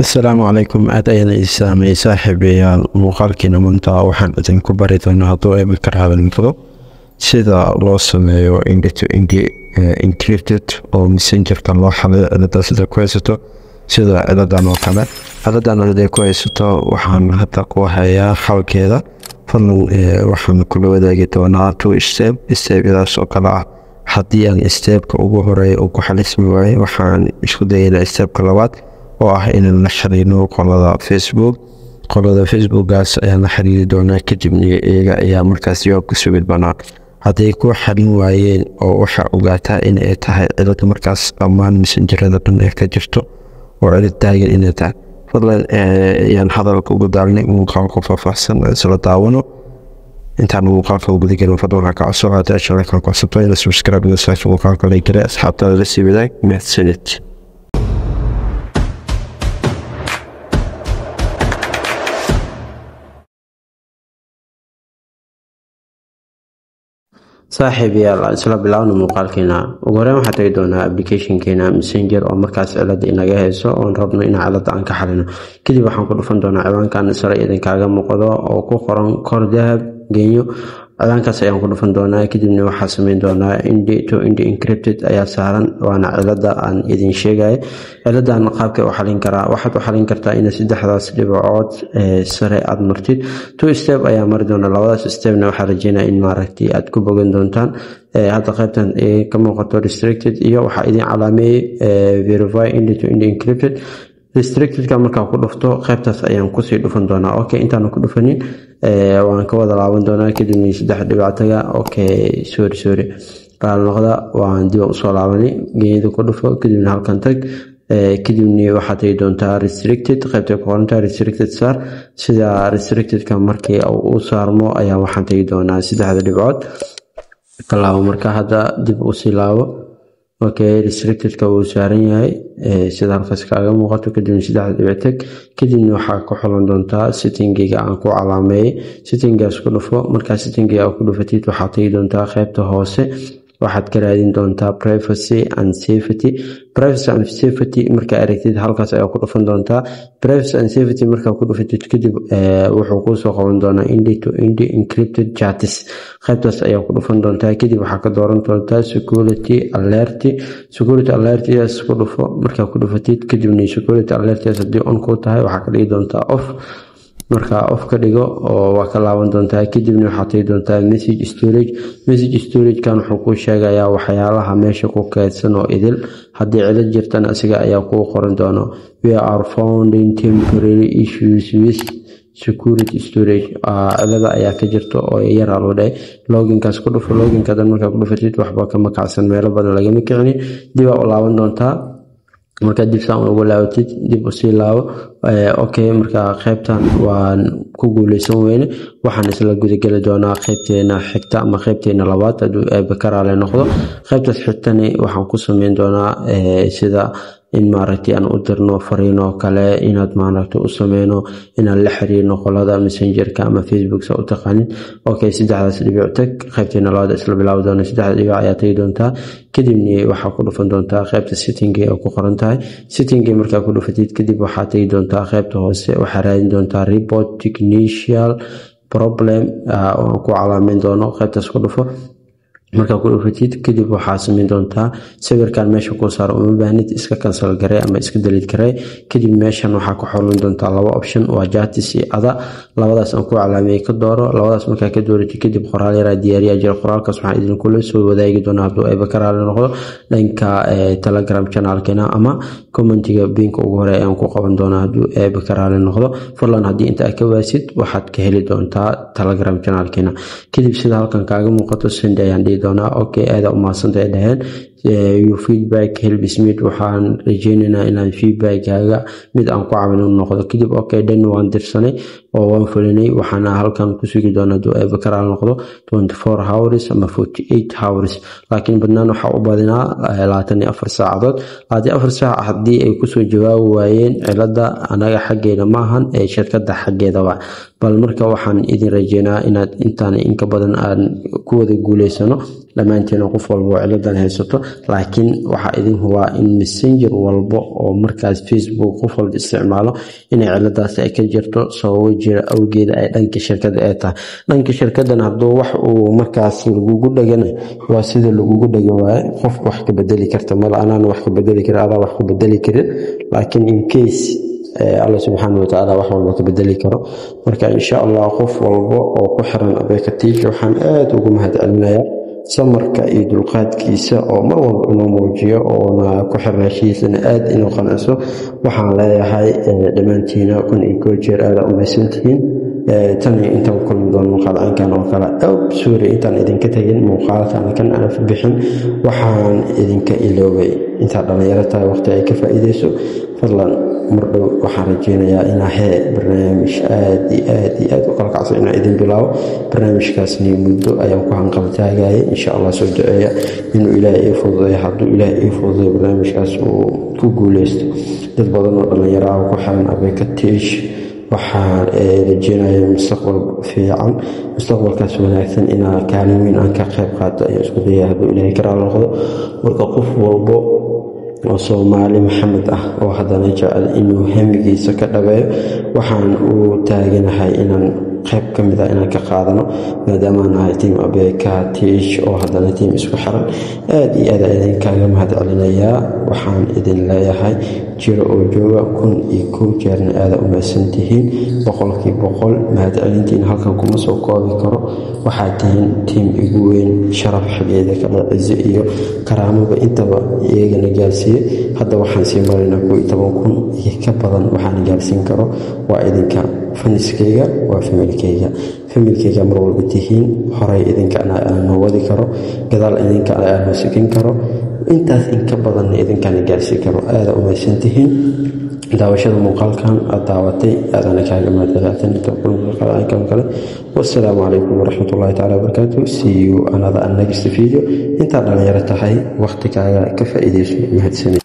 Asalaamu calaykum, aad ayaan idin saamay saaxiibayaal. Muuqaalkiina maanta waxaan idinku bari doonaa, hadduu Eebe ka raali noqdo, sida loo sameeyo end to end encrypted oo Messengerka loo xaliyo cilada sida ku haysato, sida ciladan oo kale. Ciladan haday ku haysato, waxaan hadda ku hayaa xalkeeda. Fadlan, waxaan kula wadaagi doonaa two step, stepyadaas oo kale ah. Haddii aan stepka ugu horeeya uu ku xalismi waayo, waxaan isku dayaynaa stepka labaad oo ah inaan la xiriirno qolada Facebook. Qolada Facebookgaas ayaan la xiriiri doonaa, kadibna iyaga ayaa markaas jawaab ka sugi doonaa. Hadday ku xalin waayeen oo waxaa ogaataa in ay tahay cilad markaas dhammaan Messengerada dhan ee ka jirto oo cilad taagan inay tahay. Fadlan, ayaan hadalka ugu daalnay, muuqaalka faahfaahsan isla daawano. Intaan muuqaalka guda gelin, fadlan waxaa ka codso haddii aad channelka ku cusubto ina subscribe iyo like, muuqaalka like gare, asxaabtaada la sii wadaag. Mahadsanid. Saaxiibayaal, aan isla bilaawno muuqaalkeena. Ugu horeyn waxaa tagi doonaa applicationkeena Messenger oo markaas cilada inaga hayso oon rabno inaan cilada aan ka xalino. Kadib waxaan ku dhufan doonaa ciwaankan sare idinkaaga muuqdo oo ku qoran kor dahab genyo. Ciwaankaas ayaan ku dhufan doonaa. Kadibna waxaa sameyn doonaa end to end encrypted ayaa saaran, waana cilada aan idin sheegaya. Ciladan qaabka u xalin karaa, waxaad u xalin kartaa inaad saddexdaas dhibcood sare aad martid. Two step ayaa mari doona. Labadaas stepna waxaa rajeynaya in maaragtay aad ku bogan doontaan. Hadda qaybtan ka muuqato restricted iyo waxaa idin calaameeyey verify end to end encrypted. Restrictedka markaa ku dhufto, qaybtaas ayaan kusii dhufan doonaa. Okay, intaan ku dhufanin waan ka wada laaban doonaa. Kadibna saddex dhibcataga. Okay, sorry, sorry, raali noqda, waan dib usoo laabanay. Genyada ku dhufo, kadibna halkan tag. Kadibna waxaad tegi doontaa restricted, qaybtay ku qorantahay restricted saar. Sida restrictedka markii uu saarmo ayaa waxaan tegi doonaa saddexda dhibcood ka laabo. Marka hadda dib usii laabo. Okay, restrictedka wuu saaran yahay sida halkaas kaaga muuqato. Kadibna saddexda dhibic tag. Kadibna waxaa ku xulan doontaa settingiga aan ku calaameeyey. Settingaas ku dhufo. Markaa settingiga ku dhufatid, waxaad tegi doontaa qaybta hoose, waxaad ka raadin doontaa privacy and safety. Privacy and safety markaa aragtid, halkaas ayaa ku dhufan doontaa. Privacy and safety markaa ku dhufatid kadib, wuxuu kuusoo qaban doonaa end to end encrypted chats. Qaybtaas ayaa ku dhufan doontaa. Kadib waxaa ka dooran doontaa security alert. Security alertgaas ku dhufo. Markaa ku dhufatid kadibna, security alertgaas haddii on ku tahay, waxaa ka dhigi doontaa off. Markaa off ka dhigo oo waa ka laaban doontaa. Kadibna waxaad tegi doontaa message storage. Message storagekan wuxuu kuu sheegayaa waxyaalaha meesha ku keydsan oo idil. Haddii cilad jirtana, asiga ayaa kuu qoran doono "We are founding temporary issues with security storage", cilada ayaa ka jirta oo yaraa loo dhahay. Loginkaas ku dhufo. Loginka dan markaa ku dhufatid, waxba kama kacsan, meelo badan lagama kicinin. Dib aa u laaban doontaa. Markaa dib saan ugu laabatid, dib usii laabo. Okay, marka qaybtan waan ku guuleysan weyne. Waxaan isla gudageli doonaa qaybteena xigta ama qaybteena labaad, hadduu Eebe ka raali noqdo. Qaybtaas xigtani waxaan ku sameyn doonaa sida in maaragtay aan u dirno fariin oo kale, inaad maaragtay u sameyno inaan la xiriirno qolada Messengerka ama Facebook sa u taqaanin. Okay, saddexdaas dhibic tag. Qaybteena labaad isla bilaabi doona. Saddexda dhibic ayaa tagi doontaa. Kadibna waxaa ku dhufan doontaa qaybta setting ee ku qoran tahay setting. Markaa ku dhufatid kadib, waxaa tagi doontaa qaybta hoose, waxaa raadin doontaa report technical problem oo aan ku calaameyn doono. Qaybtaas ku dhufo. Markaa ku dhufatid kadib, waxaa sameyn doontaa sawirkan meesha kuu saaro uma baahnid, iska cancel garee ama iska delete garee. Kadib meeshan waxaa ku xolan doontaa laba option, waa chats iyo other. Labadaas aan ku calaameeyey ka dooro. Labadaas markaa ka dooratid kadib, qoraal yaraa diyaariyaa jira. Qoraalkaas waxaan idinkula soo wadaagi doonaa, hadduu Eebe ka raali noqdo, dhanka Telegram channelkeena ama commentiga pinka ugu hore ayaan ku qaban doonaa, hadduu Eebe ka raali noqdo. Fadlan, haddii inta aad ka waasid, waxaad ka heli doontaa Telegram channelkeena. Kadib sida halkan kaaga muuqato, send ayaan dhihi doonaa. Okay, aada u mahadsantahay dhaheen. "Your feedback helps me." Waxaan rajeynaynaa inaan feedbackkaaga mid aan ku caawin u noqdo. Kadib okay dhan, waan dirsanay oo waan fulinay. Waxaana halkan ku sugi doonaa, hadduu Eebe ka raali noqdo, 24 hours ama 48 hours, laakiin badnaan waxaa u badinaa 24 saacadood. 24 saac haddii ay kusoo jawaabi waayeen, cilada anaga xaggeeda maahan ee shirkadda xaggeeda waa. Bal marka waxaan idin rajeynaa inaad intaan inka badan aan ku wada guuleysano dhammaanteena, qof walba oo ciladan haysato. Laakiin waxaa idin hubaa in Messenger walba oo markaas Facebook qof walba isticmaalo inay ciladaasi ay ka jirto, sababo jira awgeeda ay dhanka shirkadda ay tahay. Dhanka shirkaddan hadduu wax uu markaas lagugu dhagana, waa sida lagugu dhaga waaye. Qof wax ka bedeli karta male, anaana wax ka bedeli karin, adaa wax ka bedeli karin. Laakiin in case Alla subxaana watacaala wax walba ka bedeli karo. Marka insha Allah qof walba oo ku xiran Abeka Tech waxaan aada ugu mahad celinayaa samarka iyo dulqaadkiisa oo mar walba inuu muujiyo, oona ku xirnaashihiisana aada inuu qanciso. Waxaan leeyahay dhammaantiina 1001 jeer aada u mahadsantihiin. Tan iyo intaan ku kulmi doono muuqaal caynkan oo kale. Sorry, intaan idinka tegin muuqaalkan kan aan bixin, waxaan idinka iloobay: intaad dhalinyaro tahay, waqti ay ka faa'iideyso fadlan. Mardhow waxaan rajeynayaa inaa hee barnaamij aad iyo aad iyo aad u kala kacsan inaan idin bilaabo. Barnaamijkaasni muddo ayaan ku hanqaltaagayay. Insha Allah soo duceeya inuu Ilaahay ii fududeeyo. Hadduu Ilaahay ii fududeeyo, barnaamijkaas uu ku guuleysto, dad badan oo dhalinyaro ah ku xiran Abeka Tech waxaan rajeynaya mustaqbal fiican. Mustaqbalkaas wanaagsan inaa kaalin weyn aan ka qayb qaato ayaan isku daya, hadduu Ilaahay ka raali noqdo. Marka qof walbo oo Soomaali Maxamed ah oo haddana jecel inuu hamigiisa ka dhabeeyo, waxaan u taaganahay inaan qayb ka mid ah inaan ka qaadano, maadaama nahay team Abeka Tech oo haddana team isku xiran. Aad iyo aad idinkaaga mahad celinayaa. Waxaan idin leeyahay jiro oo jooga. 1001 jeerna aada u mahadsantihiin, 100%. Mahad celintiin halkan kuma soo koobi karo. Waxaad tihiin team igu weyn, sharaf xageeda kale, cizo iyo karaamaba intaba iyagana gaarsiiye. Hadda waxaan sii maraynaa 11,000 iyo ka badan. Waxaana gaarsiin karo waa idinka, fanskeyga, waa familykeyga. Familykeyga mar walba tihiin. Horay idinka noo wadi karo, gadaal idinka noo sikin karo, intaas inka badanna idinkana gaarsiin karo. Aada u mahadsantihiin daawashada muuqaalkan aad daawatay, aadana kaaga mahadcelaatankan kale. Wassalaamu calaykum waraxmatullahi taala wabarakaatu. See you another next video. Intaad dhalinyaro tahay, waqtigaaga ka faa'iideyso. Mahadsanid.